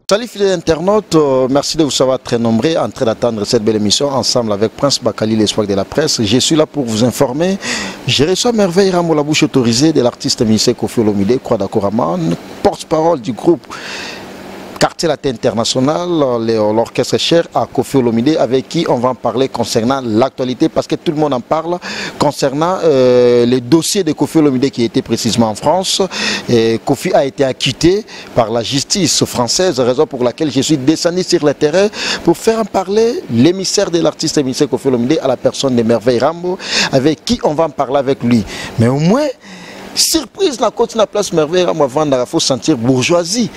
Salut fidèles internautes, merci de vous savoir très nombreux en train d'attendre cette belle émission ensemble avec Prince Bakali, l'espoir de la presse. Je suis là pour vous informer. Je reçois Merveille Rambo, la bouche autorisée de l'artiste ministère Koffi Olomide, Croix d'Akoraman, porte-parole du groupe Quartier Latin International, l'orchestre cher à Koffi Olomide, avec qui on va en parler concernant l'actualité, parce que tout le monde en parle, concernant le dossier de Koffi Olomide qui était précisément en France. Et Koffi a été acquitté par la justice française, raison pour laquelle je suis descendu sur le terrain pour faire en parler l'émissaire de l'artiste émissaire Koffi Olomide à la personne de Merveille Rambo, avec qui on va en parler avec lui. Mais au moins, surprise, la côte la place Merveille Rambo avant il faut sentir bourgeoisie.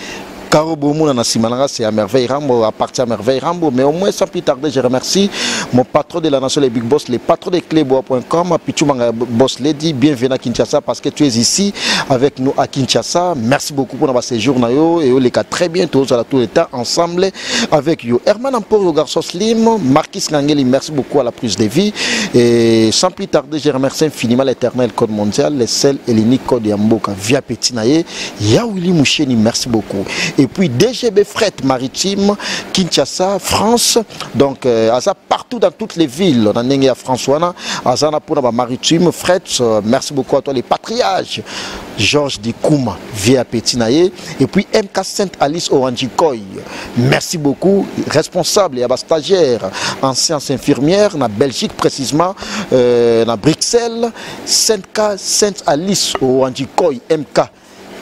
Caro Bomouna na Simananga, c'est à Merveille Rambo, appartient à Merveille Rambo. Mais au moins, sans plus tarder, je remercie mon patron de la nation, les Big Boss, les patrons de clébois point com, Pichou Manga Boss Lady, bienvenue à Kinshasa parce que tu es ici avec nous à Kinshasa. Merci beaucoup pour notre séjour, Nayo, et on les cas très bientôt, à tout le temps ensemble avec yo. Herman Amporio, garçon Slim, Marquis Ngangeli, merci beaucoup à la prise de vie. Et sans plus tarder, je remercie infiniment l'éternel code mondial, les sels et l'unique code Yamboka, via Petit Naye, Yaouli Moucheni, merci beaucoup. Et puis DGB Fret Maritime, Kinshasa, France, donc Aza partout dans toutes les villes, dans Ndenge ya François, Aza na pour la Maritime, Fret, merci beaucoup à toi les patriarches, Georges Dikouma, via Petit Naye, et puis MK Sainte Alice Oranjikoy, merci beaucoup, responsable et stagiaire en sciences infirmières, dans Belgique précisément, dans Bruxelles, Sainte K Sainte Alice Oranjikoy, MK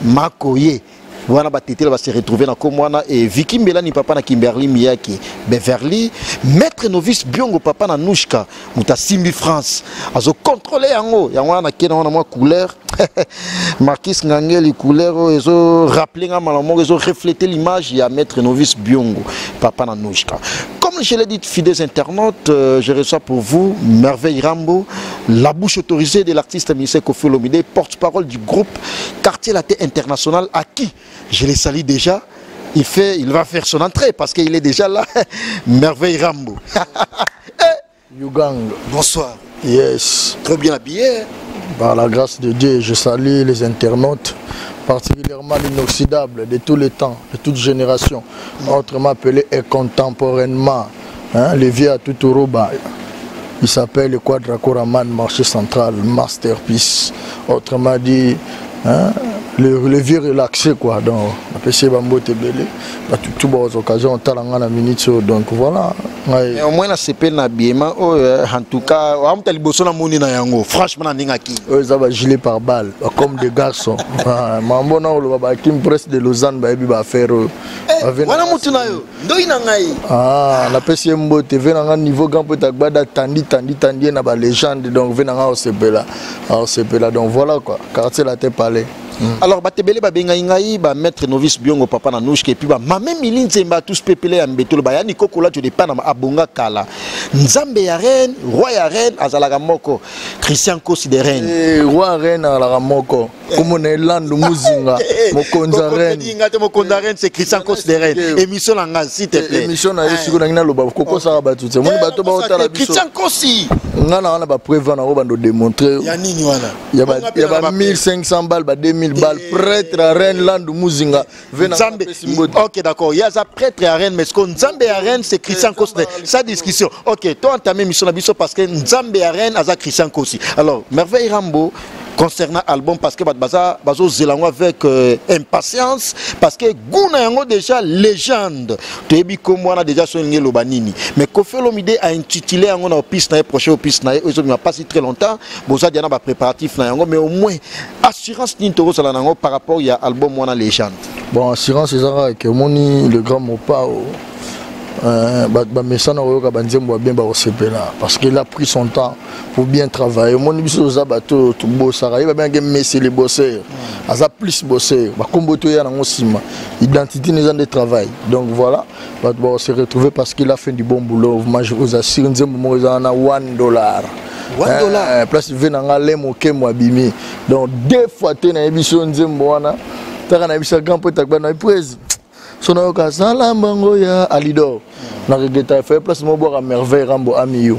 Makoye. Wana ba tete ba se retrouver na komwana et Vicky Mbelani papa na Kimberly Miyaki Beverly maître novice Biongo papa na Nouchka muta Simbi France azo contrôler yango yango wana kena wana mwa couleur Marquis Ngangeli couleur oyo ezo rappeler nga malamu moko, ezo refléter l'image ya maître novice Biongo papa na Nouchka. Comme je l'ai dit, fidèles internautes, je reçois pour vous Merveille Rambo, la bouche autorisée de l'artiste ministère Koffi Olomide, porte-parole du groupe Quartier Latin International, à qui je le salue déjà. Il va faire son entrée parce qu'il est déjà là. Merveille Rambo. Yugang. Bonsoir. Yes. Très bien habillé. Par la grâce de Dieu, je salue les internautes, particulièrement l'inoxydable de tous les temps, de toutes générations, autrement appelé et contemporainement, hein, le vieux à Tuturuba. Il s'appelle le Quadra Koraman, marché central, masterpiece. Autrement dit, hein, le vieux relaxé, quoi. Donc, apc Bambo Tebele, bah, tout, tout bon, aux occasions, on t'a la minute, donc voilà. Ouais. Mais au moins, la CP n'a bien, mais, oh, en tout cas, on a liboso na moni na yango. Franchement, na ninga ki. Eux, ça va gilet par balle, comme des garçons. Ah, mambo na oloba, ba Kim Presse de Lausanne, ba yebi ba faire, Eh, ba vena wana na mutu na yo. Ndoi na ngai. Ah, na pesi mbote, vena nga niveau grand peut agbada tandi tandi tandi na ba légende, donc vena nga osepela. Ah, osepela. Donc voilà quoi, quartier la tête palais. Alors batebele ba bengai ngai ba maître novice Biongo papa na Nouchke et puis ba mame Mili Nzemba tous pepele ya mbetolo ba yani kokola tu de Panama abonga kala. Nzambe ya reine, roi ya reine azalaka moko. Christian Kosi de reine. Eh, roi reine azalaka moko. Comme on est Lando Muzinga, mokonza Koko reine. Teddy Ngate, mokonza reine, c'est Christian Kosi de reine. Eh, Émission na nga, s'il te plaît. Émission na yesu Eh. na ngina loba koko saka batu te. Moni Eh, bato ba koko otala saka, biso. Christian Kosi. Nga na wana ba preuve na bando démontrer. Ya nini wana? Ya ba, Bonga ya pe ba na ba 1500 balles, ba 2000 balles. Eh. Prêtre à reine Lando Muzinga. Vena Nzambe. pesi mbote. Ok, d'accord. Il y a ça prêtre à reine, mais ce qu'on Nzambe à reine, c'est Christian Kosi. Sa discussion. Ok, toi entamé mission na biso parce que Nzambe à reine aza Christian Kosi. Alors, Merveille Rambo concernant album parce que baza bazo zelango avec impatience parce que guna yango déjà légende toyebi kombo wana déjà so ngelo banini mais Koffi Olomide a intitulé yango na opus na ye prochain opus na ye oyo ezobima pas si très longtemps boza dia na ba préparatif na yango mais au moins assurance nini tokozala nango par rapport ya album wana légende. Bon, assurance ezaka ke omoni le grand Mopao, ba mesana oyoka ba nzembo ya bien ba kosepela parce qu'il a pris son temps pour bien travailler. Omoni biso toza bato tobosaka, ye ba bengaki Messi le bosseur. Aza plus bosseur. Ba kombo to ya nango nsima. Identité neza nde travail. Donc voilà, bato ba se retrouver parce qu'il a fait du bon boulot. Moi je vous assure nzembo moko eza na one dollar. One dollar. Place ve na nga lemo kemo abimi. Donc deux fois te na yebi so nzembo wana. Taka na yebi sa grand pote akba na presse. Sona yoka sala mbango ya Alidor. Na regretta fait place mo boire à merveille Rambo Amiyo.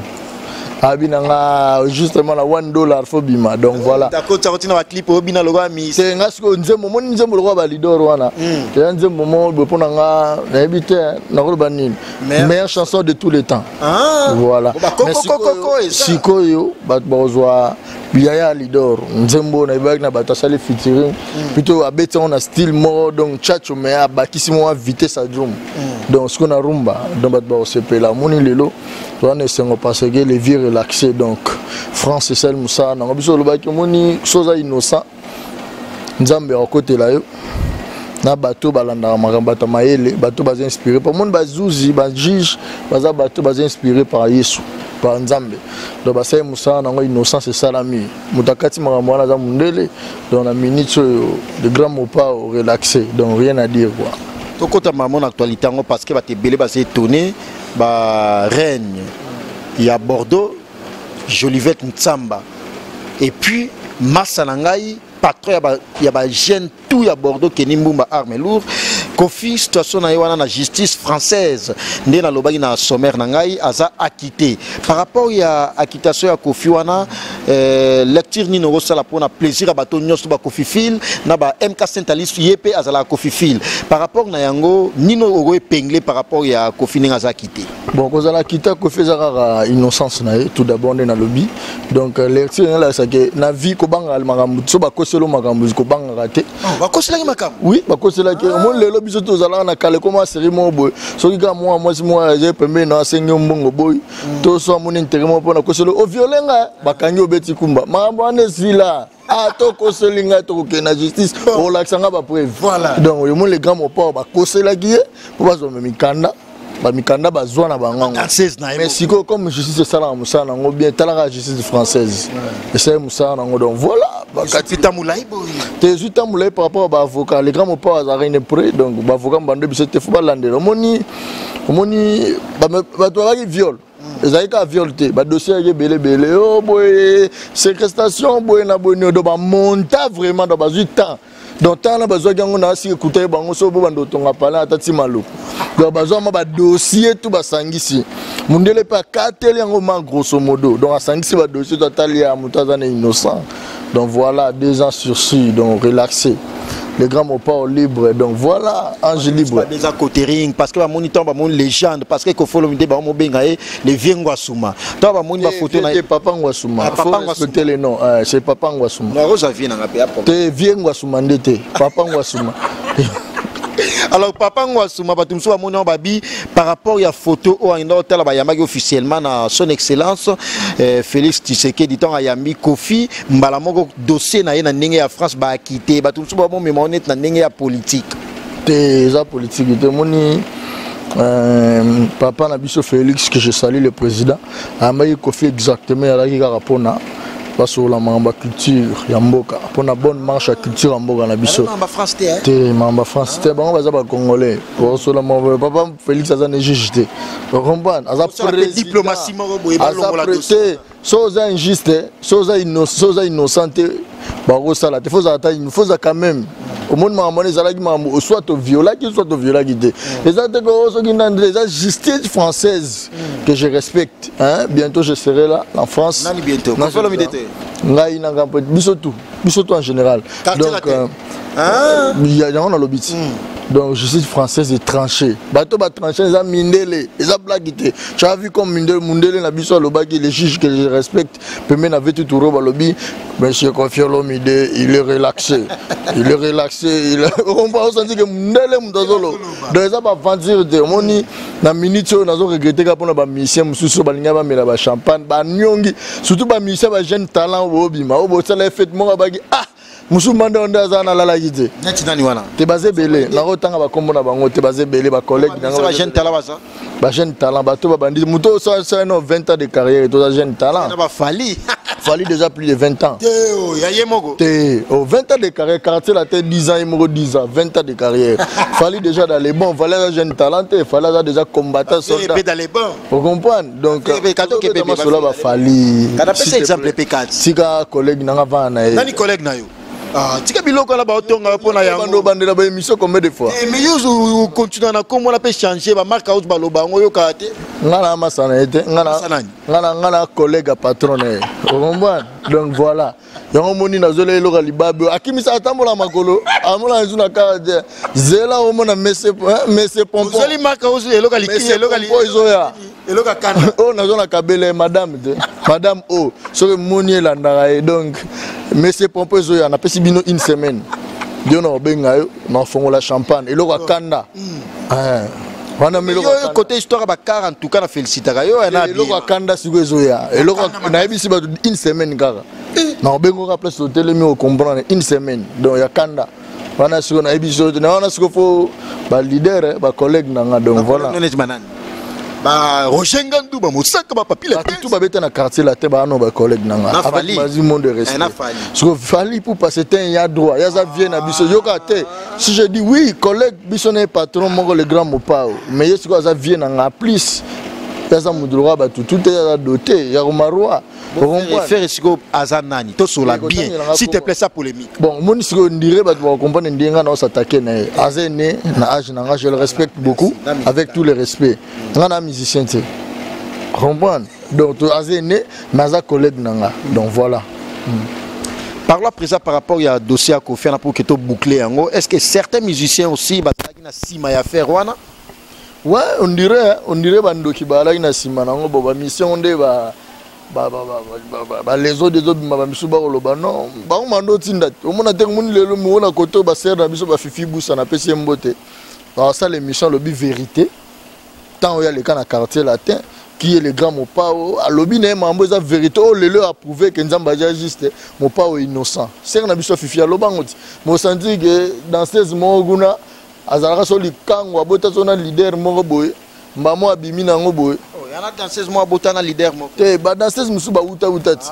Abi na nga justement na 1 dollar fo bima. Donc voilà. Akotisa kotina baclip obina lokola mis. Te, nga sikoyo nzembo, omoni nzembo lokola balidor wana, eza nzembo moko boye mpo na nga, nayebi te nakoloba nini. Meilleure chanson de tous les temps. Ah. Voilà. Bon, bah, Mais koko, eza. Sikoyo bato bakozwa yaya Lidor, nzembo nayebaki na bato asali featuring, plutôt abeti yango na style moko, donc chacho, mais abakisi mwa vitesse ya drum. Donc sikoyo na rumba, donc bato bakosepela. Omoni lelo toza na esengo parce que le vieux relaxé. Donc France esali mosala nango. Biso olobaki, omoni, so oza innocent, Nzambe akotela yo na bato balandaka makambo, bato ya mayele, bato baza inspiré. Po omoni bazuzi, bajuge, baza bato baza inspiré par Yesu, par Nzambe. Donc basali mosala nango, innocence esalami. Moto akati makambo wana aza mondele. Donc na minute oyo, le grand Mopao relaxé, donc rien à dire quoi. Tokota mamo na actualité yango, parce que bato ebele baza étonné. Bareine ya Bordeaux, Jolivette Ntsamba, et puis masa na ngai, patron ya bajeune tout ya Bordeaux, Keni Mbumba, arme lourd. Kofi, situation na ye wana na justice française, nde nalobaki na sommaire na ngai, aza acquitté. Par rapport ya acquittation ya Kofi wana, lecture nini okosala mpona plaisir ya bato nyonso bakofi fil na ba MK Saint Alice? Ye mpe azalaka Kofi fil. Par rapport na yango, nini okoépingle par rapport ya Kofi ndenge aza acquitté? Bon, kozala kita Kofi eza kaka innocence na ye tout d'abord, nde nalobi. Donc lecture elakisake na vie, kobangaka makambo, so bakoseli makambo, kobangaka te. Bakoselaki makambo? Oui, bakoselaki. Omoni lelo biso tozalaka na kale, koma série moko boye, soki kaka mwa mwasi moko aza pembeni na asengi yo mbongo boye, to so amoni intérêt moko mpona koseli, oviole nga, bakangi, obeti kumba. Makambo wana esila. Ah, tokoseli ngai, tokokende na justice, olakisa nga bapreuve. Voilà. Donc omoni le grand Mopao, bakoselaki ye mpo bazwa mikanda, bamikanda bazwa na bango yango. Danseuse na ye. Mais sikoyo, comme justice esalaka mosala nango bien, talaka justice française esali mosala nango. Donc voilà, bakati. Ezwi molai boye. Te, ezwi ntango molai par rapport à baavocat. Le grand Mopao azalaka ine près, donc baavocat bando biso te, fo balandela. Omoni bato babaki viol, ezalaki kaka viol te, badossier yaki ebele ebele o boye, séquestration boye na boye nio. Donc bamonta vraiment, donc bazwi temps. Donc ntango na bazwaki yango na asiki ekuta ye bango, so bo banda otonga palin ata ti maluku. Donc bazwa ma badossier tu, basangisi, mondele mpe akateli yango ma grosso modo. Donc asangisi badossier to, atali ya moto aza na innocent. Donc voilà, 2 ans sursis, donc relaxé, le grand Mopao libre. Donc voilà, ange libre. Eza côté parce que bamoni, ntango bamoni légende, parce que Kofi Olomide, bamobenga ye le vieux Ngwasuma, ntango bamoni bafoto na ye, papa Ngwasuma. Ah, faut respecter les noms, c'est papa Ngwasuma. Nakozwa vie nanga mpe. Te, vieux Ngwasuma nde te, papa Ngwasuma. Alors papa Ngwasuma, bato mosusu bamoni yango, babi par rapport ya photo oyo akenda otala, bayambaki officiellement na son excellence Félix Tshisekedi. Ntango ayambi Kofi, mbala moko dossier na ye na ndenge ya France baakite. Bato mosusu bamomema neti na ndenge ya politique. Te, eza politique te. Omoni papa na biso Félix, que je salue, le président, ayambaki Kofi exactement, azalaki kaka mpona basolola makambo ya culture ya mboka, mpona bonne marche ya culture ya mboka na biso. Te, makambo ya France te. Bango baza bacongolais, basola. Papa Félix aza ne juge te, ocomprendre? Aza président. Te, so oza injuste, so oza innocent te, bakosala te. Fozala ta, foza quand même. Omoni makambo wana ezalaki makambo soit oviolaki, soit oviolaki te. Eza te ko soki nani, eza justice française que je respecte, hein? Bientôt je serai là en France. Nani bientôt? Ngai nanga biso tout, biso tout en général. Donc yango nalobi ti. Donc justice française est tranchée, bato batranché, eza mindele, eza blague te. Tu as vu comme mindele, mundele na biso alobaki, les juges que je respecte, pembeni na vetu turo, balobi monsieur Koffi Olomide, il est relaxé, il est relaxé, il comprend. Osenti ke mundele moto azolo. Donc eza baventure te. Omoni na minute oyo, nazo regretter kaka mpona bamusicien mosusu oyo balingi bamela bachampagne, baniongi, surtout bamusicien bajeune talent oyo boobima, oyo bosala fête moko, abaki ah mosusu manda nde aza nalalaki te. Neti nani wana? Te, baza ebele, nakotanga bakombo na bango te, baza ebele, bacollègue. Bajeune talent baza? Bajeune talent, bato babandi, moto osala no 20 ans de carrière, toza jeune talent. Na bafali. Fali déjà plus de 20 ans. Te, ya ye moko. Te, oh, 20 ans de carrière, Quartier la te 10 ans, ye moko 10 ans, 20 ans de carrière. Fali déjà dans les bons, Fali aza jeune talent te, Fali aza déjà combattant, soldat. Dans les bons. Vous comprenez? Donc Sola bafali. Kana pesa exemple P4. Sika collègue nanga vana na ye. Nani collègue na yo? Ah, tika biloko wana baotonga yo mpo na yango. Obandela baémission combien de fois? Eh, mais yo ocontinue na kombo wana mpe change bamarque house, baloba yango, oyokaka te. Nga na masana ye te. Nga na collègue ya patron na ye, ocomprendre? Donc voilà, yango omoni nazola eloko ya libabe, akimisa, atambola makolo, amona ezu na kaka te. Zela, omona mese mese pompon. Ozoli marque house, eloko eloko ezoya. Eloko kanda. Oyo nazo na kabele madame te, madame oyo soki emoni elandaka ye. Donc monsieur pompo ezoya, napesi bino une semaine, dio na obenga yo na ofongola champagne, eloko ya kanda wana. Côté histoire ya bacar, en tout cas na félicitaka yo. Eloko ya kanda sikoyo ezoya, eloko nayebisi bato, une semaine kaka na obengoka place totelemi, ocomprendre, une semaine. Donc ya kanda wana sikoyo nayebi so na wana sikoyo fo baleader, bacollègue na nga. Donc voilà. Ba Roger Ngandu, ba Mosaka, ba Papi. La tout babeta na Quartier Latin, ba no ba collègue na nga avec Mazi monde de respect. Parce que Fally pour passer un ya droit, ya za vient na biso yoka te. Si je dis oui, collègue biso na patron moko, le grand Mopao, mais ye sikoyo aza vie na nga plus, yaza mudroit bato tout ya doté ya romaroi. Frère, sikoyo aza nani? Tosola bien, s'il te plaît, ça polémique. Bon, omoni sikoyo ndire bato bakocomprendre ndenge nga na osatake na ye. Aza né na âge na nga, je le respecte beaucoup, avec tout le respect. Nga na musicien te, comprendre? Donc aza né, mais aza collègue na nga. Donc voilà. Parlons à présent par rapport à dossier à Kofi pour que to boucler yango. Est-ce que certains musiciens aussi bazalaki na sima ya affaire wana? Ouais, on dirait bandoki bazalaki na nsima nango. Bo bamission nde ba balezo de ezobima, bamisu bakoloba non, bango bando otinda te. Omona te, omoni lelo mona kote oyo basere na biso bafifi busa, napesi ye mbote, basala émission, alobi vérité. Ntango oyo aleka na Quartier Latin, qui est le grand Mopao, alobi na ye mambo eza vérité oyo lelo approuvé ke Nzambe aza juste, Mopao innocent. Sere na biso fifi alobango ti mosanti ke danseuse moko kuna azalaka so likango, abota so na leader moko boye, mbamo abimi nango boye. Yana danseuse moko abota na leader moko? Te, badanseuse mosusu bawutawuta ti.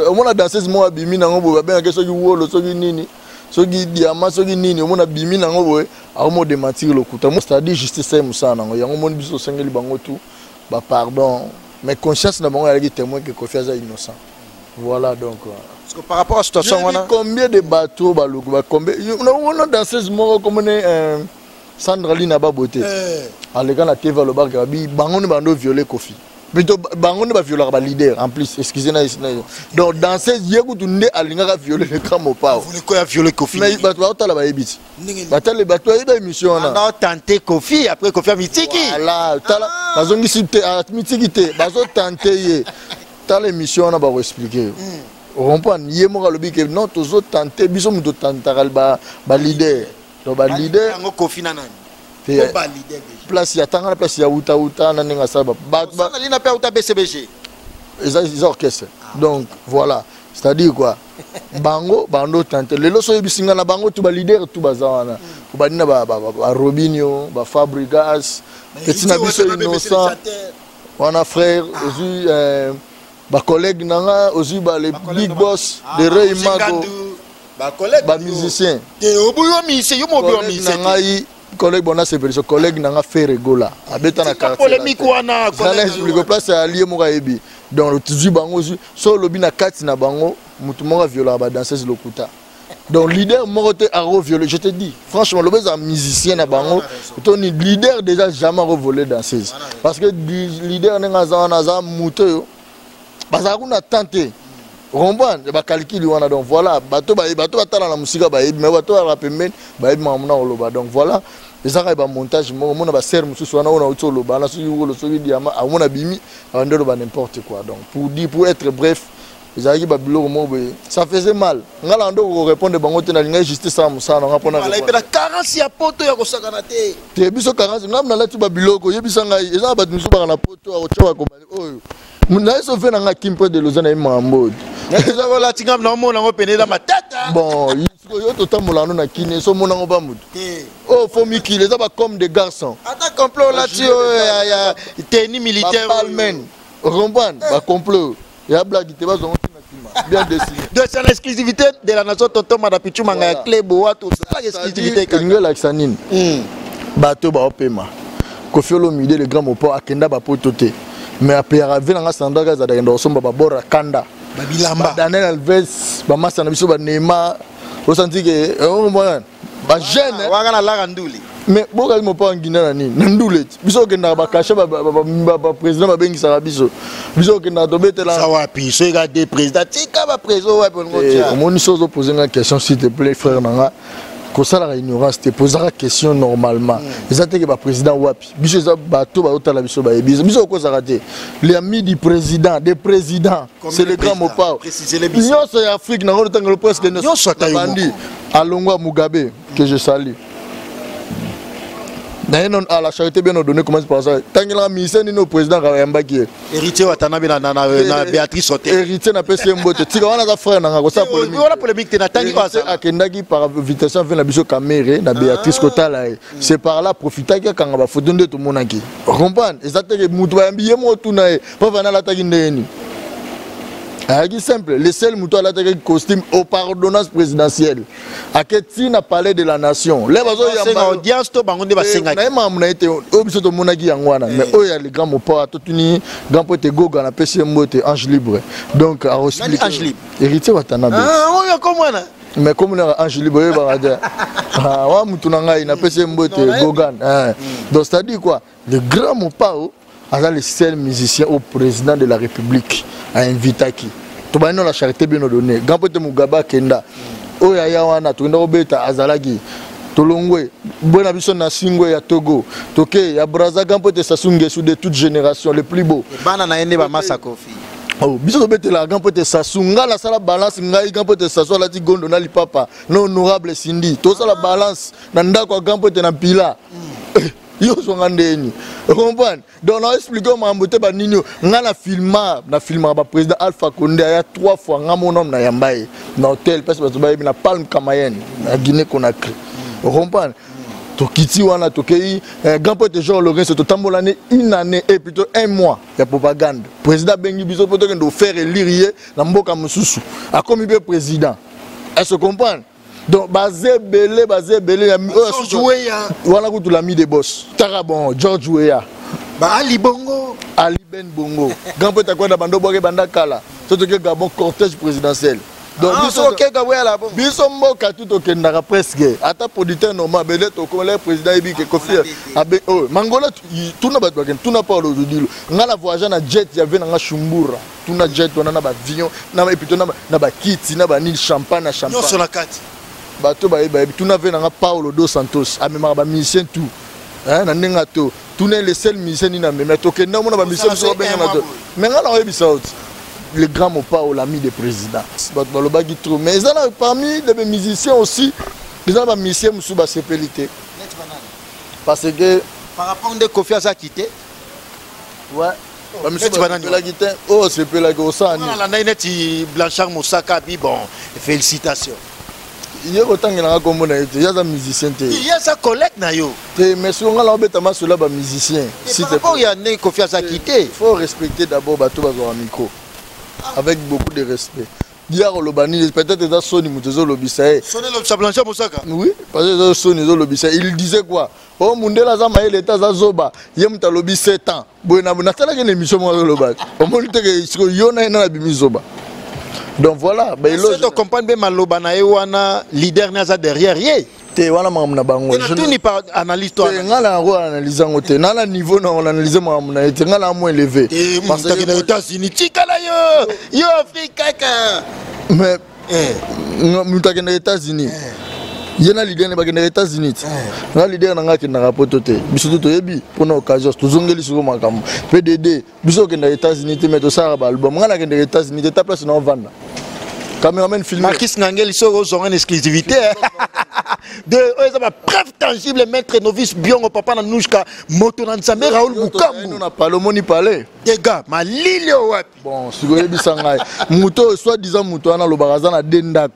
Omona danseuse moko abimi nango boye, babengaki soki wolo, soki nini, soki diamant, soki nini. Omona abimi nango boye, akomo démentir lokuta. C'est-à-dire justice ye mosala nango. Yango omoni biso osengeli bango tout bapardon, mais conscience na bango ezalaki témoin ke Kofi aza innocent. Voilà, donc parce que par rapport à situation wana, combien de bateaux baluku bacombien? Wana danseuse moko komone Sandra Lina Babote aleka na TV, alobaka babi bango nde bando viole Kofi, plutôt bango nde baviolaka baleader en plus, excusez na. Donc danseuse ye kutu nde alingaka viole le grand Mopao. Ya viole Kofi. Mais bato baotala, bayebi ti batale, bato bayebi émission wana. Tante Kofi, après Kofi amitiki. Voilà, tala, bazongisi te, amitiki te, bazotante ye. Tala émission wana, bakoexplike, comprendre. Ye moko alobi ke non, tozotante biso, moto otantaka baleader, donc baleader. Yango Kofi na nani? Place ya tanga na place ya wuta na ndenge asala. Lina mpe auta BCBG. Eza orchestre. Donc voilà, c'est-à-dire quoi, bango bando tante lelo so oyebisi nga na bango tu baleader tu baza wana, obandi na barobinio, bafabrigas, petit na biso innocent wana, frère, ozwi bacollègue na nga, ozwi ba le big boss de Rey Mago, bamusicien na ngai, collègue bona sepeliso, collègue na nga Ferre Gola abeta na quartier wana. Explique place ya lie moko ayebi. Donc tozwi bango, ozwi so olobi na kati na bango motu moko aviolaka badanseuse, lokuta. Donc leader moko te akoviole, je te dis franchement, lobi eza musicien na bango toni leader déjà jamais akoviole danseuse, parce que leader ndenge aza wana, aza moto oyo bazala kuna tan te, comprendre bakalikili wana. Donc voilà, bato bato batala na mosika bayebi, mais bato balaka pembeni bayebi makambo na koloba. Donc voilà, eza kaka bamontage moko. Omona basere mosusu wana oyo nauti oloba na soki wolo, soki diamant, amona bimi abandi oloba n'importe quoi. Donc pour dire, pour être bref, ezalaki babiloko moko boye, ça faisait mal. Nga na ndo korépondre bango te, nalingaki justice ya mosala nanga mpona mpe na carence ya poto ya kosakana te. Te, biso carence, ngai nalati babiloko, oyebisa ngai, eza na bato mosusu baka na poto akotya bakomani oyo naye so ve na nga Kim mpo de Lausanne, nayebi makambo oyo. Olati, ngai naomona yango pene eza matata. Bon, sikoyo yo totambola no na kini, so omonango ba motu oyo fo mikili eza bacome de garçon. Ata complot olati oyo ya tenue militaire. Balmain, ocomprendre, bacomplot ya blague te, bazwango ntina nsima bien dessiné. Donc c'est l'exclusivité de la nation, tonton Madapichu Manga ya clé boa, tosalaka exclusivité. Elingi elakisa nini? Bato baopema Kofi Olomide, le grand Mopo, akenda bapoto te, mais apeyaka ve nanga Sandraka, azalaka kenda kosomba babor ya kanda. Babilamba. Daniel Alves. Bamasta na biso banema osanti ke bajeune waka na laka nduli. Mais bokali mopa nginda na nini na ndule ti biso okendaka bakashe baprésident babengisaka biso, biso okendaka tobetela. Wapi soki ka de président tika baprésident wapi olingo? Omoni, so ozopose nga question, s'il te plaît, frère na nga, kosalaka ignorance te, posaka question normalement. Eza teke baprésident wapi, biso eza bato bazotala biso, bayebi biso okozaka te. L'ami du président des présidents, c'est le grand Mopao nyonso ya Afrique nango totangelo presque nyonso. Bandi alongwa Mugabe, que je salue naye non à la charité bien ordonnée commence par ça. Tangelaka ministère nini au président ayambaki ye? Héritier Watanabe na Béatrice Hotel. Héritier, napesi ye mbote. Tika wana, aza frère nanga, kosala polémique wana, polémique te, natangi. Akendaki par invitation ve na biso Camere na Béatrice kotala ye. C'est par là profitaki akanga bafoto nde tomonaki. Comprendre, eza teke mutu bayambi ye moko, tuna ye mpo vana alataki ndenge nini. Ayaki simple, le seul moto alataki costume au par ordonnance présidentielle, ake ntina Palais de la Nation le bazoyamba audience to bango nde basengaki. Na ye makambo na ye te, oyo biso tomonaki yango wana. Mais oyo ya le grand Mopao, totuni grand po ete Goga, napesi ye mbote, ange libre, donc Ange libre? Héritier Watanabe. Oyo komwana. Mais comme naka ange libre, oyebaka te wa mutu na ngai, napesi ye mbote, Gogan. Donc c'est à dire quoi, le grand Mopao aza le seul musicien au président de la République ainvitaki. Tobandi no la charité bien ordonnée, grand po ete Mugabe akenda, oyo aya wana tokenda kobeta, azalaki tolongwe boye na biso na singwe ya Togo, toke ya Braza, grand po ete Sassou Nguesso de toute génération, le plus beau. Bana na ye nde bamasa Kofi. Oh, biso tobetelaka grand po ete Sassou. Ngai nasala balance, ngai grand po ete Sassou alati gondo na lipapa na honorable Sindi, tosala balance na ndako ya grand po ete na mpila. Yo ozwanga ndeni, comprendre? Donc na explique makambo te banini oyo ngai na filma, na filmaka baprésident. Alpha Condé aya trois fois, ngai mon homme nayamba ye na hôtel place bato bayebi na Palme Camayenne na Guinée Conakry, ocomprendre? Tokiti wana, tokei grand prêtre Jean Lorenzo, totambolani une année et plutôt un mois ya propagande. Président abengi biso mpo tokende ofaire élire ye na mboka mosusu, akomi mpe président. Est ce comprendre? Donc baza ebele, baza ebele wana. Kutu l'ami de boss taka, bon, George Weah. Baali Bongo. Ali Ben Bongo, grand prêtre akwenda bando bwake banda kala. So toke Gabon, cortège présidentiel. Donc biso mboka tu tokendaka presque, ata producteur normal bele tokomela président yebi ke Kofi abe oyo mangola. Tuna bato bakende, tuna Paulo Ododilo. Ngai na voyage na jet ya ve nanga Shumbura, tuna jet wana na baavion na plutôt na bakiti na banini, champagne na champagne. Nyonso na kati. Bato bayebi, bayebi. Tuna ve nanga Paulo dos Santos, amemaka bamusicien tout na ndenge ato. Tuna le seul musicien nini amema, tokenda omona bamusicien mosusu babengana to. Mais ngai na oyebisa yo ti le grand Mopao, l'ami des présidents, bato balobaki trop, mais eza na parmi les musiciens aussi, eza na bamusicien mosusu basepeli te parce que par rapport nde Kofi aza quitté. Ouais, bamisusu basepelaki te. Oyo osepelaki osala nini? Nalandaki neti Blanchard Mosaka abi bon, félicitation. Ye kotangelanga nkombo na ye te, ye aza musicien te. Ye aza collègue na yo. Te, mais soki nga na obeta masolo ya bamusicien. Par rapport ya ndenge Kofi aza quitté. Faut respecter d'abord bato bazwaka micro avec beaucoup de respect. Ya koloba nini? Peut-être eza soni moto ezolobisa ye. Soni elobisa Blanchard Mosaka? Oui, parce que eza soni ezolobisa. Il disait quoi? O mundele aza mayele te, aza zoba. Ye moto alobi 7 ans boye natalaki na émission moko, azoloba omoni teke sikoyo yo na ye nana abimi zoba. Donc voilà. Comprendre mpe maloba na ye wana, leader ne aza derrière ye. Te, wana makambo na bango. Natuni par analyse to. Nga na yango analyse yango te, na niveau na analyse makambo na ye te, nga na moins élevé. Na États-Unis tikala yo, yo Afrique kaka. Mais moto akendaka États-Unis, ye na leader ne bakendaka États-Unis ti. Nga leader na nga akendaka poto te, biso to toyebi mpona occasion tozongeli siko makambo pdd. Biso okendaka États-Unis te, mais tosalaka baalbum. Nga nakendaka États-Unis te, ta place na ovanda, cameraman filme. Marquis Ngangeli, soki ozonga na exclusivité de oyo eza bapreuve tangible, maître novice Biongo, papa na Nushka, moto na Nzambe Raoul Bukambu. Na pale, omoni pale. Dega malili oyo wapi? Bon, sikoyo oyebisa ngai, moto oyo soit disant moto wana alobaka aza na de ndako,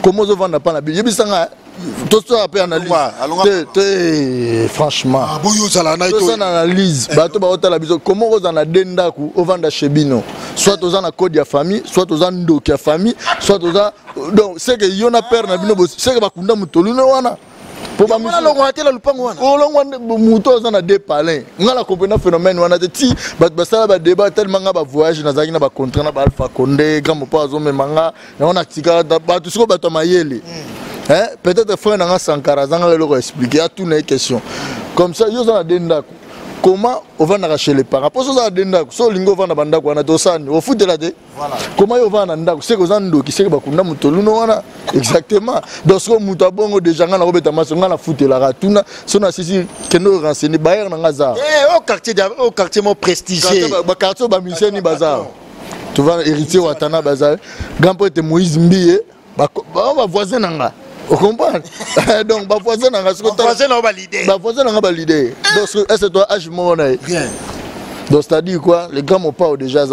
komo ozovanda mpa na bino? Yebisa ngai, tosala mpe analyse te te, franchement. Tosala analyse, bato baotala biso. Komo kozala na de ndako, ovanda chez bino? Soit oza na code ya famille, soit oza ndoki ya famille, soit oza, donc c'est que yo na père na bino, c'est que bakunda motolu ne wana. Po ba longwa te la lupango wana. Olongwa moto aza na deux palais. Nga na comprendre phénomène wana te ti bato basala ba débat tellement nga ba voyage nazalaki na ba contrat na ba Alpha Condé, grand mopo azomema nga yango na tika bato sikoyo bato ya mayele. Hein, peut-être frère na nga Sankara azanga eloko expliquer atuna ye question. Comme ça yo oza na deux ndako. Comment ovandaka chez les parents? Mpo so oza na deux ndako, so olingi ovanda bandako wana tosani ofutela te. Comment yo ovanda na ndako seke oza ndoki, seke bakunda moto luno wana exactement. Donc sikoyo moto abongo déjà nga nakobeta maso, nga nafutelaka tuna so nasisi kende orenseigner bailleur na nga aza au quartier mo prestigieux, baquartier oyo bamusicien ni baza, tu vois, héritier Watana baza, grand prêtre Moïse Mbiye, bavoisin na nga, ocomprendre? Donc bavoisin na nga bavoisin na nga baleader. Donc est ce toi âge moko na ye? Donc c'est-à-dire quoi, le grand mopao déjà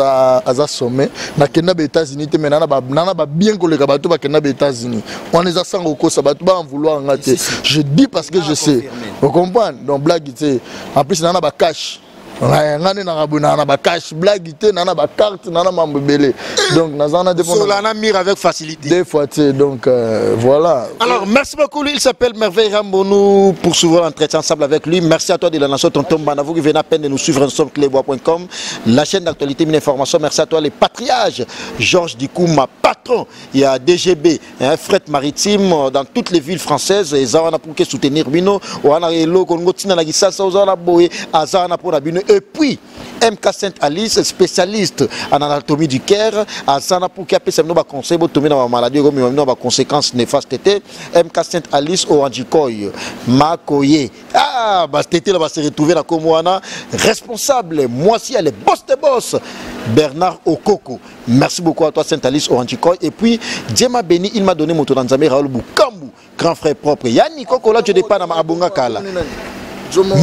aza sommet. Nakenda ba États-Unis te, mais nana ba bien koleka bato bakenda ba États-Unis wana. Eza sango okosa bato ba en vouloir nga te. Je dis parce que je sais, ocomprendre? Donc blague te. En plus nana ba cash nga nde nanga boye, naa na bacash, blague te, naa na bacarte, naa na mambo ebele. Donc naza na Solana mire avec facilité. Deux fois te. Donc voilà. Alors merci beaucoup. Lui, il s'appelle Merveille Rambo. Nous poursuivons l'entretien ensemble avec lui. Merci à toi de la nation, tonton Bana, vous qui venez à peine de nous suivre sur cleboa.com, la chaîne d'actualité mine information. Merci à toi les patriarches Georges Dikouma, patron, il y a DGB, hein, fret maritime dans toutes les villes françaises et ça on a pour que soutenir bino wana eloko ngo tina na kisasa oza boye aza na pona bino. Et puis MK Saint Alice, spécialiste en anatomie du cœur, aza na pour que apesa bino ba conseil botomi na ba maladie comme bino ba conséquences néfastes te. MK Saint Alice Oranjikoy Makoye, ah ba tete là va se retrouver na komo wana. Responsable moi si elle est boss de boss, Bernard Okoko. Merci beaucoup à toi Saint Alice Oranjikoy. Et puis Dieu m'a béni, il m'a donné moto Nzambe Raoul Bukambu, grand frère propre. Yanni Koko là, tu dépends na Abonga Kala.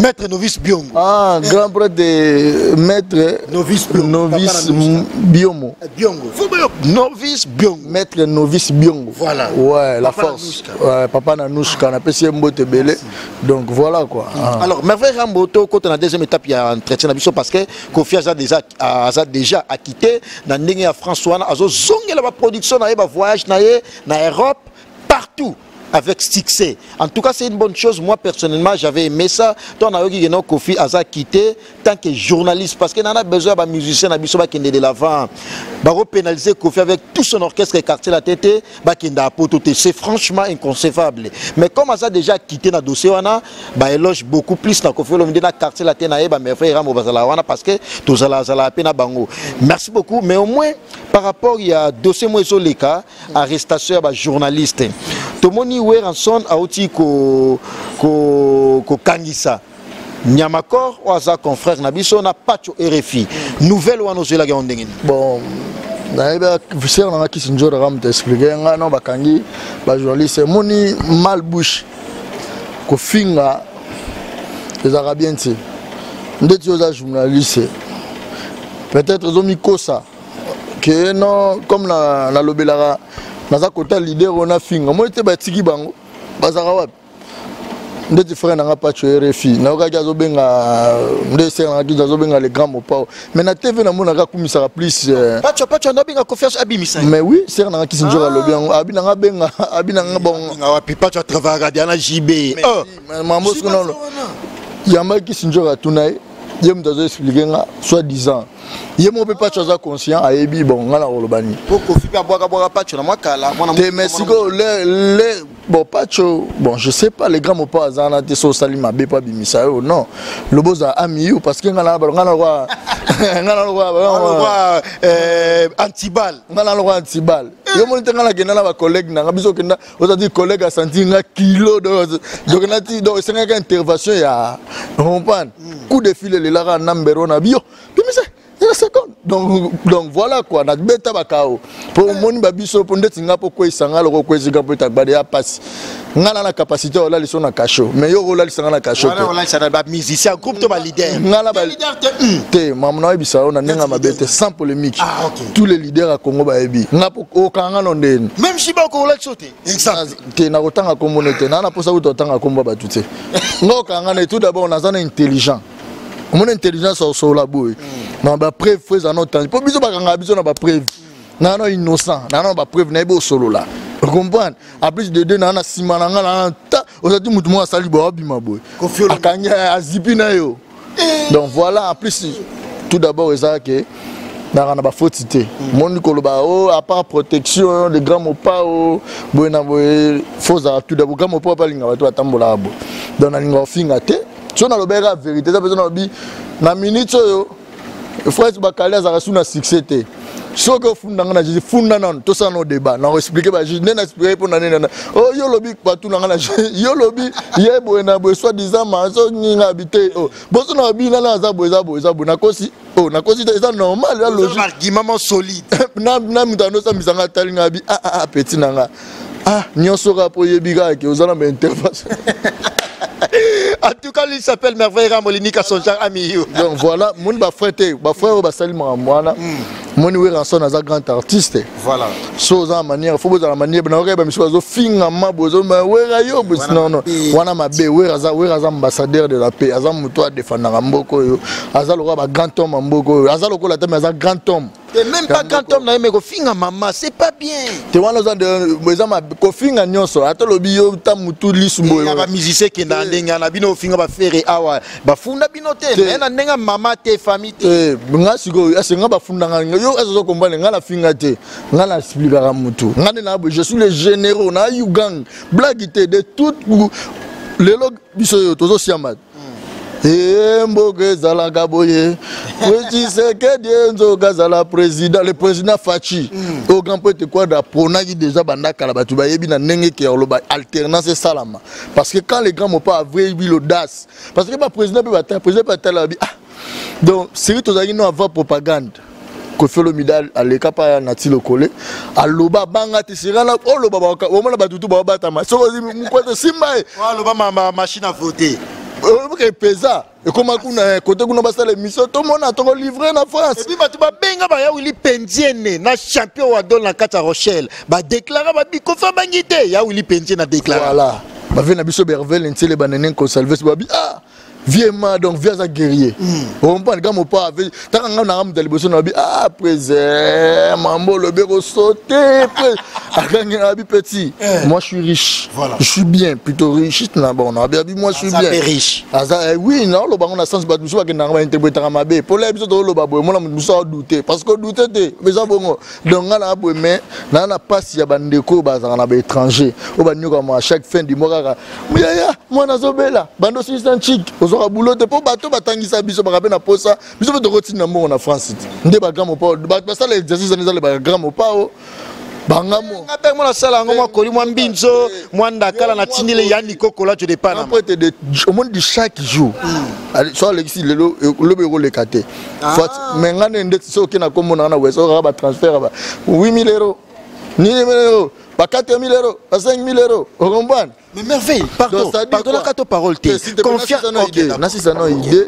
Maître Novice Biongo. Ah, grand prêtre de maître Novice Biongo. Novice Biomo. Biongo. Novice Biongo. Maître Novice Biongo. Voilà. Ouais, la Papa force. Ouais, papa Nanouchka, on a passé un beau belé. Donc voilà quoi. Ah. Alors, Merveille Rambo, quand on a deuxième étape, il y a entretien na parce que Kofi a déjà acquitté dans ndenge ya François azo zongela ba production na ye, ba voyage na ye na Europe partout avec succès. En tout cas, c'est une bonne chose. Moi, personnellement, j'avais aimé ça. Toi, on a eu que Kofi a quitté tant que journaliste parce qu'il en a besoin de musicien, na biso ba kende de l'avant. Ba pénaliser Kofi avec tout son orchestre et quartier la tête, ba kende à poto. C'est franchement inconcevable. Mais comme aza déjà quitté na dossier wana, ba éloge beaucoup plus na Kofi Olomide na quartier la tête na ye, ba mes frères Rambo bazala wana parce que tozala zala pe na bango. Merci beaucoup, mais au moins par rapport il y a dossier moi leka arrestation ya ba journaliste. Tomoni Werrason auti ko ko ko kangisa Nyamakor oyo aza confrère na biso na Pacho RFI. Nouvelle wana ozelaki yango ndenge nini? Bon, nayebi sere nanga kisi nzora kaka moto explike nga no bakangi bajournaliste. Emoni mal bouche, kofinga ezalaka bien te. Ndeti oza journaliste, peut-être ozomikosa ke non, comme nalobelaka naza kota leader oyo nafinga moi te, batiki bango bazalaka wapi? Ndeti frère nanga Pacho RFI, nayokaki azobenga nde sere nanga kiza azobenga le grand mopao, mais na TV namonaka akumisaka plus. Pacho, Pacho abenga confiance abimisa. Mais oui, sere nanga kisi nzoka alobi yango, abi nanga abenga, abi nanga bon. Wapi Pacho atravaillaka dia na JB? Mambo soki nano yambaki kisi nzoka, atuna ye, ye moto azo expliquer nga soit disant ye moko mpe Pacho aza conscient, ayebi. Bon, nga na koloba nini? Po Kofi mpe abwakabwaka Pacho na mwa kala mwana. Te, mais sikoyo le bon Pacho, bon, je sais pas, le grand mopa aza wana te. So osali mabe mpo abimisa yo, non, lobo ozala ami yo, parce que nga na nga na lokwa nga na lokwa antibal. Nga na lokwa antibal. Yo moni te, nga nakenda na bacollègue nanga, biso okenda ozati collègue asanti nga kilo, donc nati donc esengaki intervention ya comprendre coup de fil elelaka nambero na bio bimisa eza seconde. Donc voilà quoi, nabeta bakao mpo omoni babiso mpo ndeti nga mpo kweyisa nga loko kweyisika mpo etagbade ya pasi. Nga na capacité ya olalisa na cachot, mais yo olalisa nga na cachot. Te, bamusicien groupe to baleader. Nga na te, mama nayebisa yo na ndenge ya mabe te, sans polémique. Ah, okay. Tous les leaders ya Congo bayebi nga mpo okanga no ndeni. Même si bakokolakisa te. Exemple te, nakotanga kombo ne te, naa na mposa kuta otanga kombo ya bato te. Nga okanga ne, tout d'abord naza na intelligent, omona intelligence osola boye na bapreuve, fo eza na otangi mpo biso bakangaka biso na bapreuve. Naa na innocent, naa na bapreuve, nayebi osolola, comprendre? En plus de deux, naa na nsima na nga naa ta Ozati motu moko asali boye, abima boye, akangi azipi na yo. Donc voilà, en plus, tout d'abord eza ke naka na bafoti te. Moni koloba o à part protection le grand Mopao boye na boye, fo ozala tout d'abord grand Mopao mpe alinga bato batambolaka boye. Donc nalinga ofinga te, so nalobaki kaka vérité. Eza mpenza nalobi na minute oyo, frère Bakali azalaka su na succès te. Soki ofunda nga na juge, funda nano, tosala no débat, na expliquer bajuge nde na expliquer mpo na nini. O yo lobi batuna nga na yo, lobi ye boye na boye, soit disant maso ninga abi te. O boso na babi nana aza boye, eza boye, eza boye, nakosi o nakosi te, eza normal, eza logique. Argument solide. Na moto andosambisa nga, atali nga, abi: "Ah, ah, ah, petit na nga, ah, nyonso kaka mpo oyebi kaka ke oza na baintervention." En tout cas, lui s'appelle Merveille Ramolinika, son genre ami. Donc voilà, moni bafrère te, bafrère oyo basali makambo wana. Moni Werrason aza grand artiste. Voilà. So oza na manière, fo bozala manière na okayeba misu bazofingama boye, Wera yo boye, non non, wana mabe. Wera aza, Wera aza ambassadeur de la paix, aza moto adefendaka mboka oyo, aza lokola bagrand homme ya mboka oyo, aza lokola te, mais aza grand homme. Et même pas grand homme na ye, mais kofinga mama, c'est pas bien. Te, wana oza eza kofinga nyonso, ata olobi yo ta mutu lisu boye. Ya bamusicien ekenda na ndenge na bino, ofinga bafere awa, bafunda bino te, mais na ndenge mama te, famille te. Nga sikoyo ese nga bafundanga yo, ese ozokomprendre nga nafinga te, nga na expliquaka mutu. Nga nde na boye, je suis le généraux na yugang blague te de tout. Lelo biso oyo tozosiamba e mboka ezalaka boye. Tshisekedi nzoka azala président, le président Fatshi oyo grand prêtre Quadra aponaki déjà banda kala. Bato bayebi na ndenge ke oloba alternance esalama, parce que quand le grand Mopao avait eu l'audace, parce que baprésident mpe batala, président mpe batala, babi: "Ah." Donc série tozalaki no avant propagande, Koffi Olomide aleka pa na ti lokole, aloba abanga te sirana oloba, omona bato tu baobatama soki mokwete simba ye. Aloba machine à voter. Oyoka epeza ekoma kuna kote kuna, basala émission, tomona tokolivre na France. Et puis bato babenga baya Wili Pendiene na champion wadol na kati ya Rochelle, badéclara babi Koffi abangi te, ya Wili Pendiene adéclara. Voilà, bave na biso Bervel Ntiele, banene Consalves, babi: "Ah, vieux ma." Donc vieux aza guerrier, ocomprendre ka Mopao ave taka nga nanga moto ya liboso na babi: "Ah, prese mambo olobi ekosote." Akangi na babi: "Petit, moi je suis riche." Voilà. Je suis bien, plutôt riche na bon na babi: "Moi je suis bien." Riche. Aza oui, na oloba ngo na sens bato mosusu bakendaka bainterprétaka mabe. Mpo biso toloba boye, mona moto mosusu adoute, parce que doute te, eza bongo. Donc nga na boye, mais naa na mpasi ya bandeko oyo bazalaka na baétranger, oyo banyokama chaque fin du mois kaka: "Yaya, mwana azobela, bando osilisa ncike, ozwaka bulo te." Mpo bato batangisa biso baka mpe na posa, biso mpe tokotinda mbongo na France te. Nde bagrand Mopao bato basala exercice wana, ezala bagrand Mopao bangamo. Nga mpe mona asala yango, mwa koli, mwa mbinzo, mwa ndakala na tindile ya nikokola jo de Panama. Po ete omoni di chaque jour so alekisi lelo, lobi ekoleka te. Mais nga nde ndeti soki oke na kombo na nga na wes, okaka batransfert ba 8000 euros, nini euros, ba 4000 euros, ba 5000 euros, ocomprendre? Mais Merveille, pardon, pardon, la kato parole te. Confiance, nasisa no idée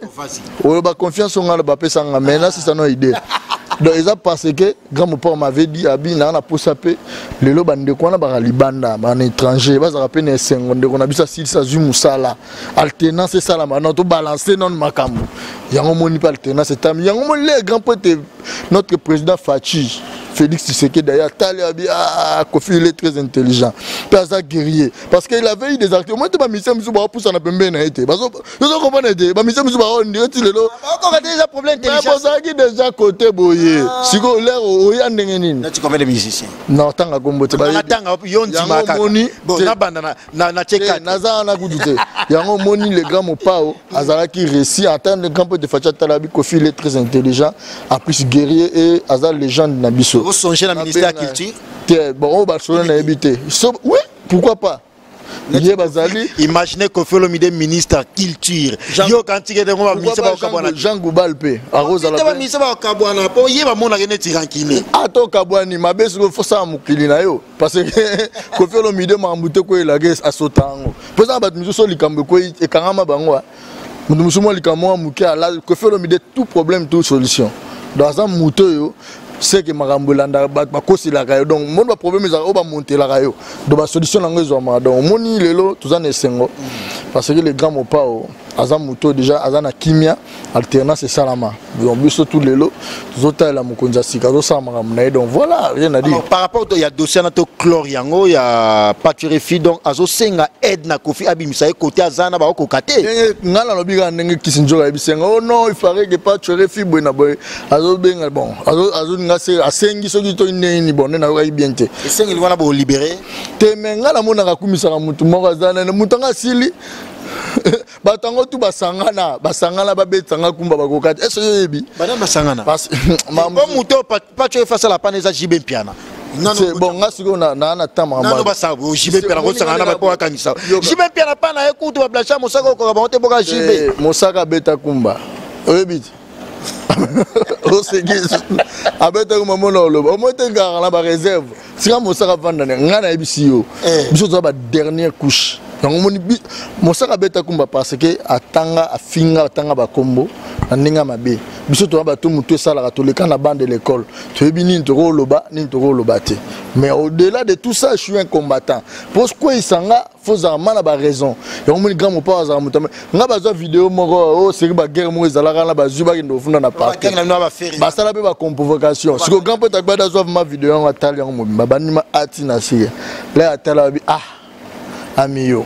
oyo baconfiance onga na bapesanga, mais nasisa no idée. Donc eza parce que grand Mopao m'avait dit, abi naa na posa mpe lelo bandeko wana baka libanda, bana étranger, bazalaka mpe na esengo. Ndeko na biso asilisi, azwi mosala, alternance esalama non, tobalance nano makambo yango. Moni mpe alternance etami yango, moni le grand prêtre, notre président Fatshi Félix Tshisekedi, d'ailleurs tali abi: "Ah, Koffi, il est très intelligent, mpe aza guerrier." Parce que il avait eu des actes, omoi te, bamusicien mosusu baopusana pembeni na ye te, bazo comprendre te, bamusicien mosusu baondire ti lelo. Baokoka déjà problème. Bozalaki déjà côté boye, sikoyo lere oya ndenge nini? Nati combien de musiciens? Non, tanga kombo te. Tanga yo ndima kaka. Bon, nabanda na cheka. Naza wana kutu te. Yango omoni le grand Mopao azalaki réussi en tant que grand pote. Fatshi atala bi: "Koffi, il est très intelligent, en plus guerrier et aza légende na biso." Osonge na ministère ya culture? Te, bon, oyo basolo nayebi te. So oui, pourquoi pas, ye bazali. Imagine Koffi Olomide ministre culture, yo kantike tengo baministre bakokabwana. Jean Goubal mpe akozala. Baministre bakokabwana mpo ye bamonaka neti rancune. Ata okabwani mabe, soki ofosala mokili na yo, parce que Koffi Olomide makambo te koyelaka asota yango, mpo ezaka bato misusu likambo ekwei ekangama bango, moto mosusu mwa likambo mwa moke ala. Koffi Olomide, tout problème, tout solution. Donc aza moto oyo seke makambo elandaka, bato bakoselaka yo, donc moni baproblème ezalaka oyo bamontelaka yo, donc basolution nango ezwamaka. Donc omoni lelo toza na esengo parce que le grand Mopao Aza moto déjà aza na kimia, alternance esalama. Donc biso tout lelo tozotalela mokonzi ya sika azosala makambo na ye. Donc voilà, rien à dire. Alors, par rapport ya dossier na to clore yango ya Patrick, donc azosenga aide na Kofi, abimisa ye côté aza na baokoka te. Ndenge ngai nalobi kaka ndenge Kisi Nzoka ayebisi nga: "Oh non, il paraît que Patrick fi boye na boye azobenga." Bon, azolinga asengi soki to ndenge nini. Bon, nde nayokaki bien te. Esengeli wana bolibérer. Te, me ngai namonaka akumisaka motu moko aza nene, motu anga asili. Bato yango tu basangana, basangana, babetanga kumba, bakoka te. Ese oyebi? Bana basangana bo moto Patrick asala pana eza JB Mpiana. Bon, nga sikoyo naa na temps. Nano basala JB Mpiana kosangana na bapo bakangisa JB Mpiana pa na ye kutu bablasha Mosaka, okoka bango te boka JB. Mosaka abeta kumba, oyebi te? Oseki, abeta kumba. Mona oloba omoi te kaka na baréserve. Tika Mosaka vanda. Ngai nayebisi yo, biso toza badernière couche. Yango moni Mosaka abeta kumba parce que atanga, afinga, atanga bakombo na ndenge ya mabe. Biso toza bato motu esalaka, toleka na bande de l'école, toyebi nini tokoloba, nini tokoloba te. Mais au-delà de tout ça, je suis un combattant. Po kweyisa nga, fozala ma na baraison. Yango moni grand mopao azala moto. Nga bazwa video moko oyo seri baguerre moko ezalaka na bazwi, bakende kofunda na parquet, basala mpe baconvocation. Sikoyo grand pote agbada azwa ma video yango, atali yango mobimba, bandima ati na sie la atala, babi: "Ah, ami yo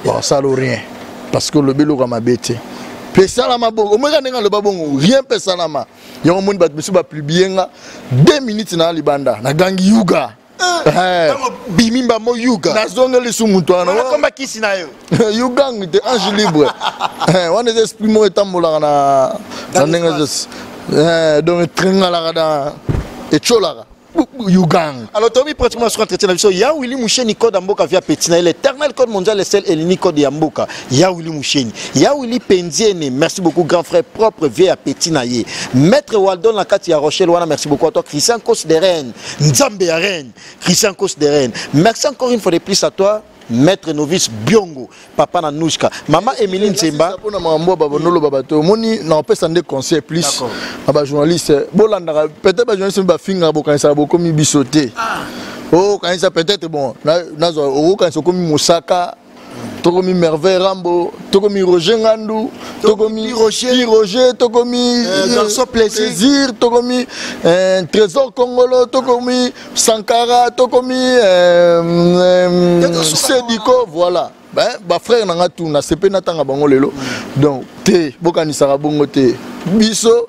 basala rien parce que olobi eloko ya mabe te." Mpe esalama bongo, omoyeka ndenge aloba bongo, rien mpe esalama. Yango moni bato misusu bapublier nga 2 minutes na libanda, nagangi yuga. Bimi mbamo yuga. Nazongeli su moto wana. Komba kisi na yo. Yugang te, ange libre wana eza esprit moko etambolaka na ndenge, donc etrengalaka na etiolaka yugang. Alors tobi pratiquement sur entretien na biso ya Willy Musheni, code ya mboka via petit na l'éternel code mondial, le seul et l'unique code ya mboka ya Willy Musheni, ya Willy Penziene. Merci beaucoup, grand frère propre vie ya petit na ye, maître Waldon na kati ya Rochelle wana. Merci beaucoup à toi, Christian Kos de Rennes, Nzambe ya Rennes, Christian Kos de Rennes. Merci encore une fois de plus à toi, maître novice Biongo, papa na Nouchka, mama Émilie Nzemba. Mpona makambo babonoloba bato, omoni, na opesa nde conseil plus na bajournaliste. Bolandaka peut-être bajournaliste bafingaka, bokanisaka bokomi biso te. Okanisa peut-être, bon, nazwa okokanisa okomi Mosaka, tokomi Merveille Rambo, tokomi Roger Ngandu, tokomi Roger, tokomi Garçon Plaisir, tokomi Trésor Congolo, tokomi Sankara, tokomi Sediko. Voilà, bafrère na nga tu nasepe natanga bango lelo. Donc te, bokanisaka bongo te. Biso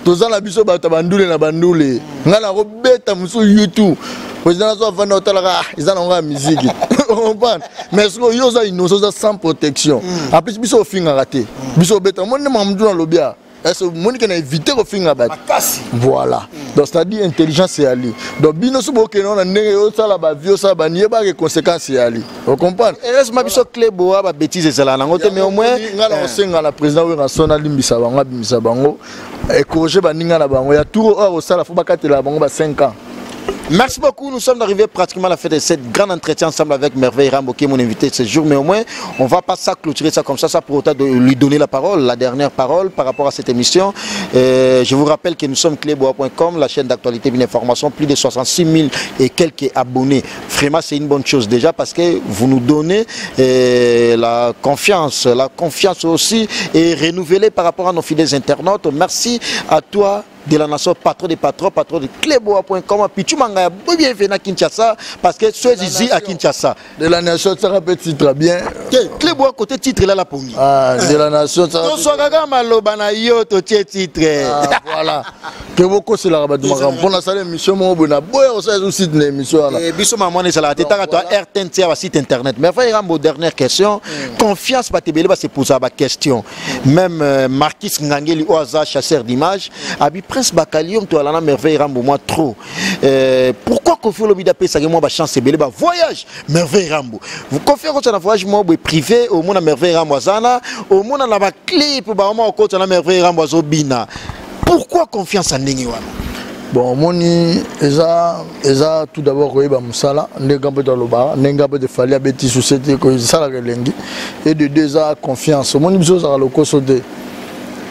toza na biso bato ya bandule na bandule. Ngai nakobeta mosusu YouTube, président azo avanda, otalaka eza nango ya musique, comprendre? Mais soki yo oza innocent, oza sans protection. En plus biso ofingaka te, biso obeta. Omoni nde makambo nalobi a est omoni ke na éviter kofinga bato. Voilà, donc c'est à dire intelligence eyali. Donc bino so bokende wana ndenge osala bavie, osala bani, yebaka conséquence eyali, ocomprendre? Heureusement biso clé boa, babêtise ezalaka nango te, mais au moins ngai na kosenga na président Werrason alimbisa bango, abimisa bango, ecorriger baninga na bango ya tour oyo akosala, fo bakatela bango ba 5 ans. Merci beaucoup. Nous sommes arrivés pratiquement à la fin de cette grande entretien ensemble avec Merveille Rambo, qui est mon invité ce jour. Mais au moins, on va pas ça clôturer ça comme ça, ça pour autant de lui donner la parole, la dernière parole par rapport à cette émission. Je vous rappelle que nous sommes cléboa.com, la chaîne d'actualité et d'information, plus de 66 000 et quelques abonnés. Vraiment, c'est une bonne chose déjà parce que vous nous donnez la confiance aussi est renouvelée par rapport à nos fidèles internautes. Merci à toi de la nation, patron des patrons, patron de cléboa.com, Pichu Manga, bienvenue à Kinshasa, parce que ceux ici à Kinshasa. De la nation, ça rappelle titre bien. Cléboa côté titre là la pongi. Ah, de la nation, ça. To swaka maloba na yo to tie titre. Ah, voilà. Ke bokoselaka bato makambo mpona asala émission moko boye na boya kosala ezo site na émission wana. Biso mamwana ezalaka te, taka to RTNT ya basite internet. Mais frère Rambo, dernière question. Confiance, bato ebele basepozaka baquestion. Même Marquis Ngangeli oyo aza chasseur d'image abi: "Prince Bakali, oyo toala na Merveille Rambo mwa trop, pourquoi Kofi Olomide apesaki mwa bachance ebele, bavoyage Merveille Rambo? Kofi akota na voyage mwa boye privé, omona Merveille Rambo aza na, omona na baclip baoma okota na Merveille Rambo azobina. Pourquoi confiance ya ndenge wana?" Bon, omoni, eza tout d'abord koyeba mosala ndenge mpe tolobaka, ndenge mpe tefali abeti société esalaka elengi. Et de deux, eza confiance. Omoni, biso ozalaka lokoso te.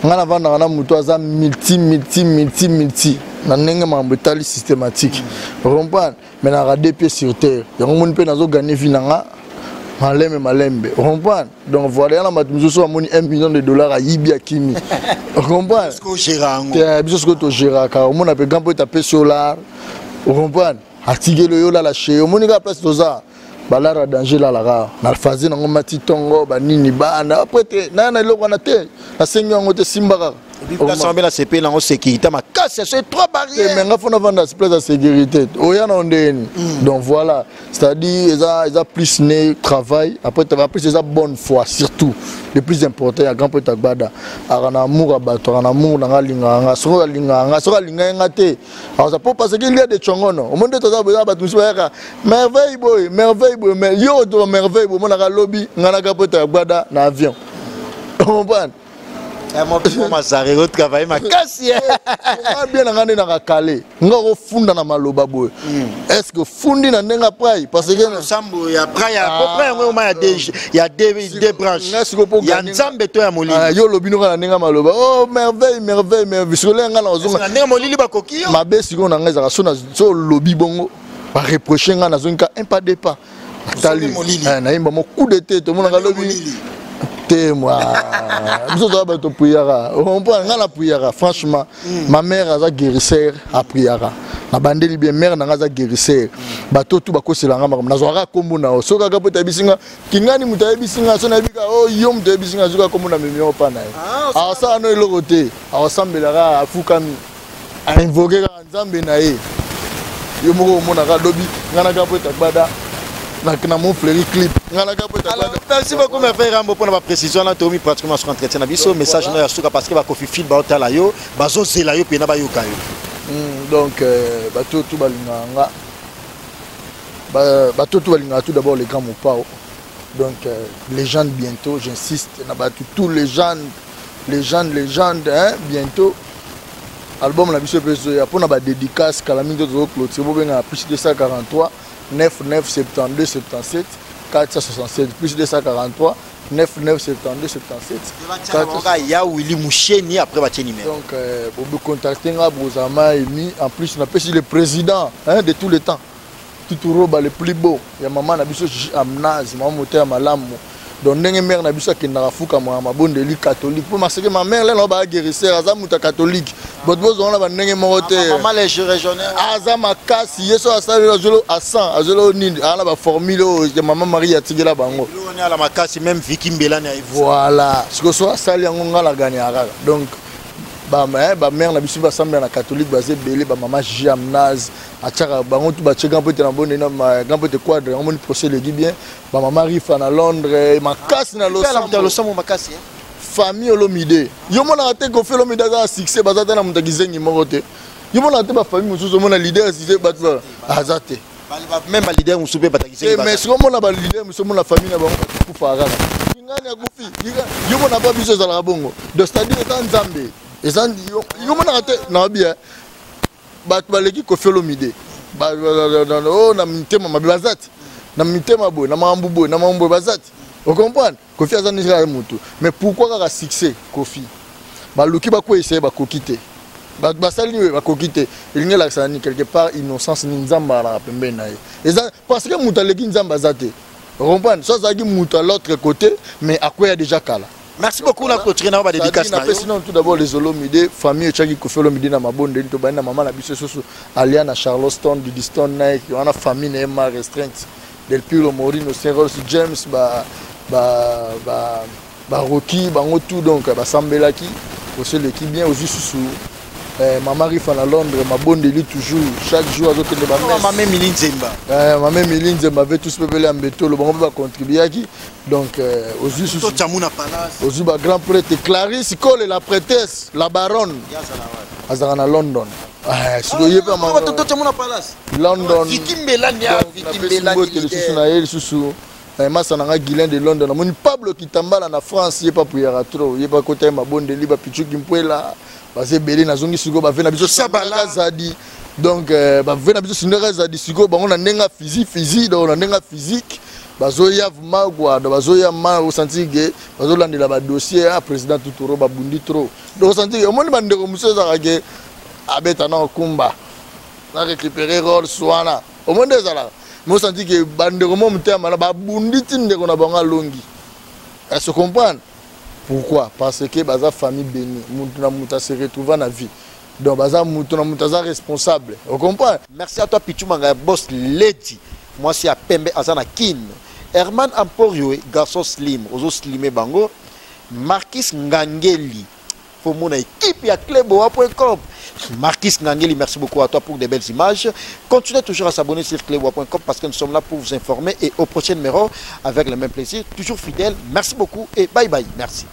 Ngai navandaka na moto aza multi multi multi multi na ndenge makambo etali systématique, comprendre? Mais naka deux pieds sur terre. Yango moni mpe nazogagner vie na nga. Malembe malembe, comprendre. Donc voilà, yana bato mosusu amoni 1 million de dollars ayibi, akimi, comprendre. Biso sikoyo togéraka, omona mpe grand poete apesi yo lar, ocomprendre, atikeli oyo olala chez, omoni kaka place toza balara danger, elalaka na phase nango, mati ntongo banini bana apres te naya na eloko wana te, nasengi yango te, simba kaka. Place wana mpe nasepeli nango, sécurité makasi, so trois barrières. Mais nga fona vanda place ya sécurité oya na ndeni. Donc voilà, c'est-à-dire eza plus né travail, après plus eza bonne foi. Surtout le plus important ya grand pote Agbada, aka na amour ya bato, aka na amour nanga, alingaka nga. Soki alingaka nga, soki alingaki nga te, aza po parce qu'il y a des chongono. Omoni nde toza boza bato mosusu bayaka merveille boye, merveille boye, mais yo to merveille boye, omonaka lobi nga na grand pote Agbada na avion, comprendre. Mazare otravaille makasi. Nga bien na nga nde nakakale, nga kofunda na maloba boye. Est ce que fundi na ndenge aprai? Parce que sambo ya pra ya po pra yango ma ya deux branches ya Nzambe to ya molili. Yo olobi noka na ndenge maloba, oh merveille, merveille, merveille. Sikoyo nga na ozonga na ndenge molili, bakoki yo. Mabe sikoyo na nga ezalaka so olobi bongo, bareproche nga, nazongi ka un pas, deux pas, tali nayimba mo coup de tête, omonaka lobi te. Moi, biso toza bato priaka, comprendre. Nga na priaka franchement. Ma mère aza guérisseur, apriaka na bandeli bien. Mère na nga aza guérisseur. Bato tu bakosela nga makambo, nazwaka nkombo na yo. Soki kaka po tayebisi nga kingani, moto ayebisi nga, so nayebi ka o yo moto ayebisi nga, azoka nkombo na memi mpa na ye, akosala no eloko te, akosambelaka, afukami, ainvoke kaka Nzambe na ye. Yo moko omonaka lobi nga na gapo etagbada na Mont Fleury clip nga na gapo. Merci beaucoup, mes frères Rambo, mpona baprécision wana. Tomi pratiquement sur entretien na biso, message no ya suka, parce que bakofi fil baotala yo, bazozela yo mpena bayoka yo. Donc bato tu balingaka nga, bato tu balingaka tout d'abord les grands mopao. Donc légende bientôt, j'insiste na bato tout, légende, légende, légende, hein, bientôt album na biso mpe ezoya. Mpona badédicace, kala mingi tozoclôture, bobengaka plus 243 99 72 77 467, plus 243 99 72 77. Ya Willy Musheni, après batie numéro. Donc bocontacte nga, bozama emi. En plus napesi le président, hein, de tous les temps, Tuturoba le plus beau ya mama na biso Amnaz, mama moto ya malamu. Donc ndenge mare na biso akendaka fukama ya mabondeli catholique, mpo parce que ma mère lelo baya guérisseur, aza moto ya catholique. Bato bozonga na bandenge moko te, aza makasi. Ye so asali, azolo a 100, azolo nini, aa na baformule oyo ya mama Marie atikela bango. Voilà, sikoyo so asali yango, nga na ganyaka kaka. Donc bamare na biso basambela na catholique, baza ebele. Bamama Jamnaz atiaka bango tu, batie grand pote na bonde, grand pote quadre yango moni procès eleki bien. Bamama Rifa na Londres, makasi na losambo makasi. Famille Olomide, yo monaka te Kofi Olomide aza na succès, baza te na moto akizengi moko te. Yo monaka te bafamille mosusu, omona leader succès, bato aza te. Même baleader mosusu mpe batakisi. Mais soki omona baleader mosusu, omona famille na bango bakufaka kaka, kingani akufi. Yo mona ba biso ezalaka bongo. Donc c'est-à-dire eza Nzambe, eza yo monaka te na bien. Bato baleki Kofi Olomide na mitema mabe baza te, na mitema boye, na makambo boye, na makambo boye baza te. Ocomprendre, Kofi aza neti kaka motu, mais pourquoi kaka succès Kofi baluki bakweyisa ye, bakoki te? Bato basali nini, bakoki te. Elingi elakisa nini? Quelque part innocence nini, Nzambe alaka pembeni na ye. Eza parce que moto aleki Nzambe aza te, comprendre. So azalaki moto à l'autre côté, mais akweya déjà kala. Merci beaucoup na clôturer na ba dédicace na yo. Napesi nano tout d'abord les Olomide, famille etiaki Kofi Olomide na mabondeli. Tobandi na mama na biso susu alia na Charleston, Didiston, Nike wana, famille na ye ma restreinte, Del Pilo, Morino, Seros, James, ba ba ba baroki bango tout. Donc basambelaki oseleki bien. Ozwi susu mama Rifa na Londres, mabondeli toujours, chaque jour azokende. Bamama Emili Nzemba. Mama Emili Nzemba ave tous pepele ya mbetolo, bango mpe bacontribuaki. Donc ozwi susu, ozwi bagrand prêtre Clarisse Cole, la prêtresse, la baronne, azalaka na London. Sikoyo ye mpe London, mbote lisusu na ye. Lisusu masa na nga Guilin de London, namoni Pablo Kitambala na France, ye papuyaka trop, ye bakota ye mabondeli, bapichuki mpwela, baza ebele. Nazongi sikoyo bave na biso Kazadi. Donc bave na biso Sindaka Zadi, sikoyo bango na ndenge ya physique, physique, donc na ndenge ya physique bazoya vraiment quoi. Donc bazoya ma osentir ke bazolandela badossier ya président Tuturo, babundi trop. Donc osentir ke omoni bandeko mosusu ezalaka ke abeta na okumba na récupérer role wana, omoni nde ezalaka. Mais osanti ke bandeko mo motema malamu babundi ti ndeko na bango alongi. Est-ce comprendre pourquoi? Parce que baza famille bénie, mutu na mutu ase retrouva na vie, donc baza mutu na mutu aza responsable, ocomprendre? Merci à toi, Pichu Manga, boss lady, mwasi ya pembe aza na Kin. Herman Amporio, garçon slim, ozo slime bango. Marquis Ngangeli, faut mon équipe ya cleboa.com. Marquis Ngangeli, merci beaucoup à toi pour des belles images. Continuez toujours à s'abonner sur cleboa.com parce que nous sommes là pour vous informer et au prochain numéro avec le même plaisir, toujours fidèle. Merci beaucoup et bye bye. Merci.